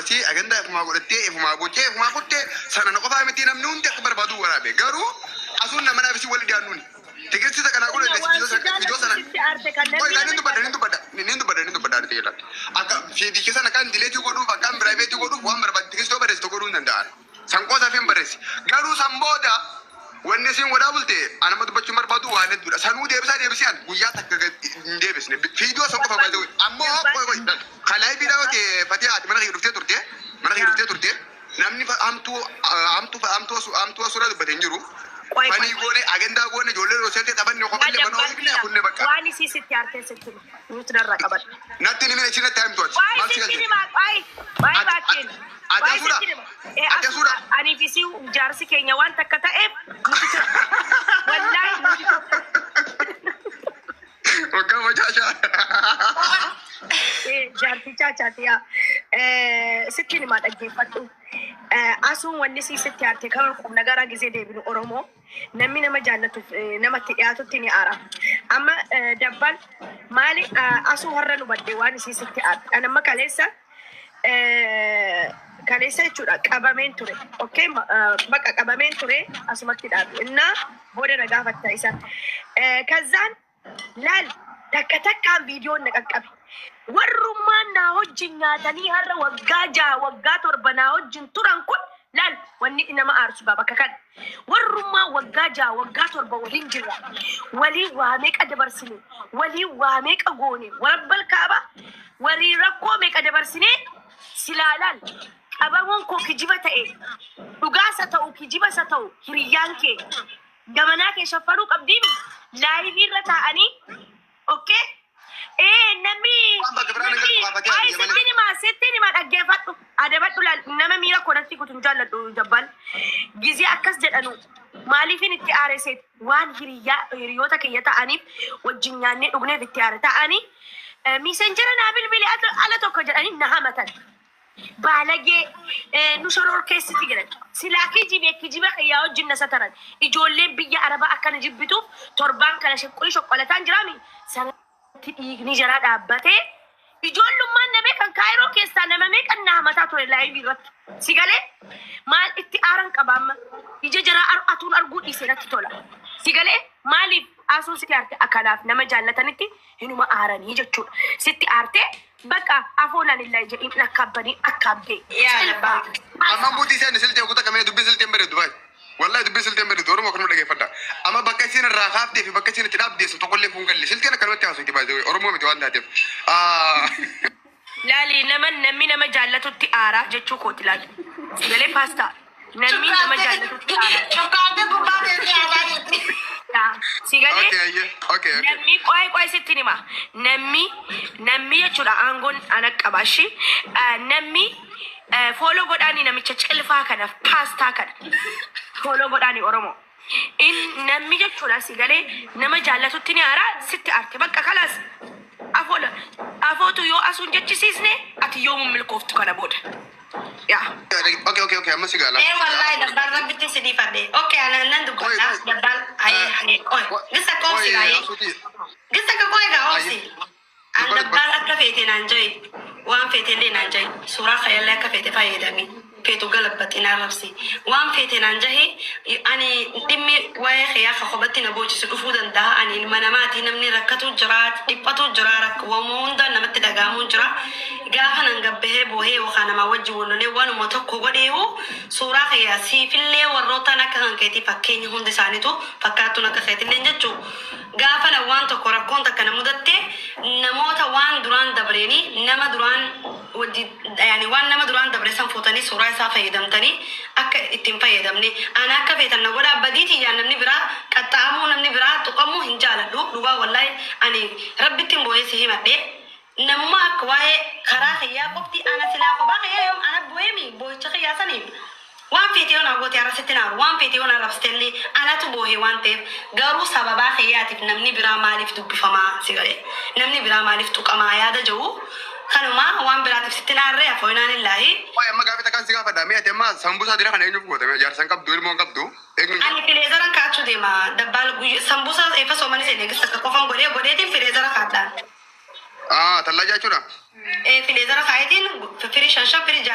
Asii agandaa ifumaa godhattee, ifumaa gochee, ifumaa kuttee sana na qofaa miti, namni hundi akka barbaadu waraabe. Garuu asuun nama naaf isin wali dhiyaannuuni. Tigistii takka naa Inna godhe waan si viidiyoo jaallattu sana. sitti aarte kan Qoy namni kan nama inni dubbadha, inni jaallatu. dubbadha, inni dubbadha, inni dubbadha ati jedha. Akka fiidicha sana kan delete godhuuf, akkaan private godhuuf waan barbaadu tigistii barreessitu godhuu hin danda'an. San qoosaaf hin barreessi. Garuu san booda wanni isin godhaa bulte anama dubbachuun barbaadu waan hedduudha. Sanuu deebisaa deebisee an guyyaa takka hin deebisne. Viidiyoo san qofa Dabbaan baay'ee. Ammoo dabbaan qoy qoy kalaayii biidhaa yoo ta'e Fatee haati mana kiyya dhuftee turte. Mana kiyya yaa dhuftee turte. Namni hamtuu hamtuu hamtuu hamtuu asuraa dubbate hin jiru. Qoy qoy. Fanii goone, agendaa goone, ijoollee roseeltee taphanne, Yaa qophallee mana dabbaan olii finne kiyya kunne bakka. waan isii sitti aarte sitti hima. Nuti narraa qabadhu. Natti ni mina ishii natti himtu ati. Waa'ee Maal si sitti galche? hima, waa'ee waa'ee Ati baakeen. ati Waa'ee asuudha. sitti hima. Ee Ati asuudha. asuudha. Anii fi isii jaarsi keenya waan takka ta'eef nuti tokko. Wallaahi nuti tokko. Waggaa macaashaa. Ee jaartii chaachaati yaa. Sitti himaa, dhaggeeffadhu. Asuun wanni sii sitti aarte kan qubna gara gizee deebinu Oromoo namni nama jaallatuuf namatti dhiyaatutti ni aara. Amma dabbaan maali asuu har'a nu badde waan isii sitti aarte. Ani amma kaleessa jechuudha qabameen ture. Okay, bakka qabameen ture asumatti dhaabe. Innaa booda na gaafatta isa. Kazzaan laal takka takkaan viidiyoon na qaqqabe. Warrummaan naa wajjin nyaatanii har'a waggaa 6, waggaa 7 naa wajjin turan kun, laal wanni nama aarsu gaa bakka kana. Warrummaan waggaa 6, waggaa 7 waliin jirra. Waliin waa meeqa dabarsine, waliin waa meeqa goone, warabbal kaaba walii rakkoo meeqa dabarsine. Silaa laal qabamuun koo kijiba ta'e, dhugaasa ta'u kijibasa ta'u, hiriyyaan kee gamanaa kee shaffanuu qabdiimi live irra taa'anii. Okay? Namni Waan bakka biraan namni hin galtu gaafatee waa'ee adii malee. sittiin himaa, sittiin himaa, dhaggeeffadhu, adabadhu. Laal nama miira konatti kutu hin jaalladhu jabbaan. Gizee akkas jedhanu maaliifin itti aare? Waan hiriyyaa hiriyoota kiyya ta'aniif, wajjin nyaannee dhugneef itti aare. Ta'anii Messenger naa bilbili ala tokko jedhanii na hamatan. Baalagee nu shororkeessiti jedhan. Silaa kijibee kijiba kiyyaa wajjin na sataran. Ijoolleen biyya Arabaa akkana jibbituuf torbaan kana shoqqolii shoqqolataan jiraami. Sanatti dhiigni jaraa dhaabbatee ijoollummaan na beekan Kaayiroo keessaa nama meeqan na hamataa ture live irratti. Si galee maal itti aaran qaba amma? Ija jaraa atuun arguu dhiise natti tola. Si galee maaliif asuun sitti aarte? Akanaaf nama jaallatanitti hinuma aaranii jechuudha. Sitti aartee bakka afoonaan illaa jedhiin akkaabbanii akkaabdee. Yaa Cilfaa. dabbaa. Amma buutii seen siltee kuta kamee dubbii silteen bareedu baay'ee. Wallahi dubbii silteen bareedu, Oromoo kanuma dhageeffadha. Amma bakka isin irraa kaaftee fi bakka isin itti dhaabdeessu tokkollee kun galle. Silteen akkanumatti haasofti baay'ee, Oromoo miti waan taateef. Laali nama namni nama jaallatutti aaraa jechuu kooti laali. Galee paastaa. Namni nama jaallatutti aaraa. Cuqqaaltee gubbaa teessee aaraa jetti. Yaa, si galee Okay, ayyee. Okay. Namni qo'ee qo'ee sitti hima. Namni jechuudha aangoon ana qaba ishii. Namni follow godhaanii namicha cilfaa kana, paastaa kana. Follow godhaanii Oromoo. In namni jechuudha si galee nama jaallatutti ni aaraa. Sitti aarte bakka kalaas. Afoola afootu yoo asuun jechisiisne ati yoomuu milkooftu kana booda. Yaa. Okay, amma si gaala. Ee wallahi dabbaan rabbitti si dhiifadhe. Okay, ana nan Qoy dubbadha. qoy. Dabbaan ayee ayee qoy. Gisa qoobsi Qoy gaayee. asuuti. Gisa ka qoy gaa oobsi. Ayyee. An Dubbadhu. dabbaan akka feete naan jahi. Waan feete illee naan jahi. Suuraa kayyallee akka feete fayyadami. Feetu galabbatti naan rabsi. Waan feete naan jahi, ani dhimmi waa'ee kiyyaa ka kophatti na boochisu dhufuu danda'a. Ani ilma namaati, namni rakkatu jira, dhiphatu jira, rakkoo hunda namatti dhaga'amuu jira. Gaafa nan gabbahee boohee yookaan namaa wajjin wal lolee waanuma tokko godheehu suuraa kiyyaa siifillee warrootaan akka kan keetii fakkeenya hundi isaaniitu fakkaattuun akka keetillee jechuu. Gaafa na waan tokko rakkoon takka na mudatte namoota waan duraan dabreeni nama duraan wajji yaani waan nama duraan dabre san fuutanii suuraa isaa fayyadamtanii akka ittiin fayyadamne ana akka feetan na godhaa. Badii tiyyaan namni biraa qaxxaamuu, namni biraa tuqamuu hin jaaladhu. Dhugaa wallahi ani rabbittiin boo'ee si himadhe. Namuma akka waa'ee karaa kiyyaa qofti ana silaa kophaa kiyyaa yoom ana boo'eemi boo'icha kiyyaa saniin waan feete yoo naa goote har'a sitti naaru, waan feete yoo na rabsitellee anatu boohe waan ta'eef. Garuu sababaa kiyyaatiif namni biraa maaliif dubbifamaa? Si galee namni biraa maaliif tuqamaa yaada jiru kanuma waan biraatiif sitti naarree afooyinaan illaahi. Qoy, amma gaafii takkaan si gaafadha. Mee ati amma sambuusaa dira kana eenyuuf goota? Mee jaarsan qabdu, ilmoon qabdu, eenyuun Ani freezeran kaachuu deema dabbaal guyya sambuusaa eefa soomanii seene gisa takka qofan godhee godheetiin freezera kaadhaan. Ah, tallaa jechuudha. Freezera kaayetiin firii shan shan firii jaha.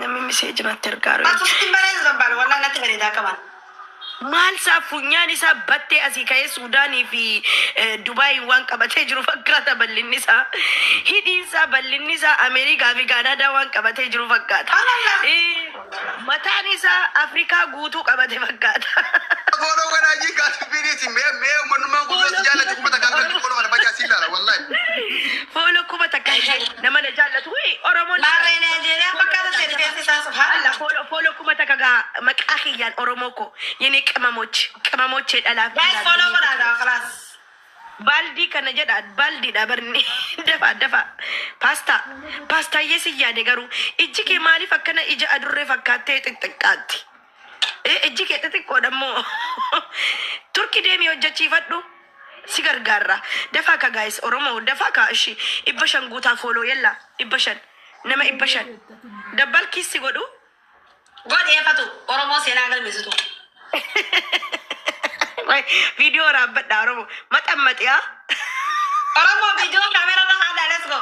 Namni message natti ergaaru. Bakka sitti bareedu dabbaal walaa natti bareedaa qaban. Maal isaa funyaan isaa battee asii ka'ee Suudaanii fi Dubaayin waan qabatee jiru fakkaata bal'inni isaa. Hidhiin isaa bal'inni isaa Ameerikaa fi Kaanaadaa waan qabatee jiru fakkaata. Subhanallah. Mataan isaa Afrikaa guutuu qabate fakkaata. Follow godhaa jii kaasi fiiriisi mee mee uummanummaan kun si jaallatu 1000 galchu follow kana facaasii ilaala wallahi. Follow 1000 ishee nama na jaallatu. Wii Oromoon. Maarree Naajeeriyaa fakkaata ta'e rifeensi isaa Allah subhanallah. Follow follow 1000 gaa maqaa kiyyaan Oromoo ko የኔ ቅመሞች ቅመሞቼ dhalaaf Guys, follow godhaa خلاص. Baaldii kana jedha baaldiidha barni dafa dafa paastaa paastaayyee si yaade garuu ijji kee maaliif akkana ija adurree fakkaattee xixiqqaatti? Ijji kee xixiqqoodha immoo Turki deemii hojjechiifadhu si gargaarra. Dafaa ka guys Oromoo dafaa ka ishi 500 guutaa follow yalla 500 nama 500 dabbal kiissi godhu. Godheeffatu Oromoo seenaa galmeessitu. Viidiyoo raabbadha Oromoo maxammaxiyaa. Oromoo viidiyoo kaameraa irra haadha, let's go.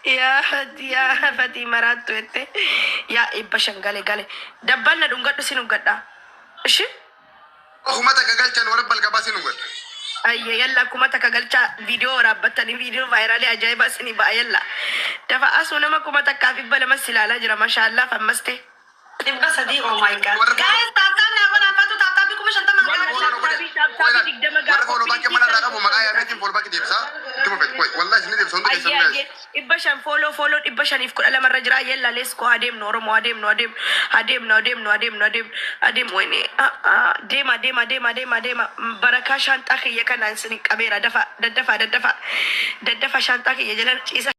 Yaa yaa fatii maraattu jette yaa 500 gale gale dabbal na dhungadhu si dhungadha. Ishi. 1000 galchan warra balgabaa si nu godha. Ayye yalla 1000 galchaa viidiyoo waraabbattanii viidiyoo viral ajaa'ibaa isinii ba'a yalla. Dafa asuu nama 1200 si ilaalaa jira mashaallaa fammaste. 300, oh my God. Warra Guys, tap tap naa godhaa fatu tap tap 50,000 Warra gaa. follow godhe. Warra follow back mana irraa qabu maqaa yaameetiin follow back deebisaa. Itti mufete. Wai wallahi isin deebisa hundi Ayyee keessan. Ayyee 500 follow follow 512 irra jira yalla let's go adeemnu Oromoo adeemnu adeemnu adeemnu adeemnu adeemnu adeemnu adeemu wayne deema deema deema deema deema barakaa shaanxaa kiyya kanaan isin qabeera dafa daddafa daddafa daddafa shaanxaa kiyya jala ciisa.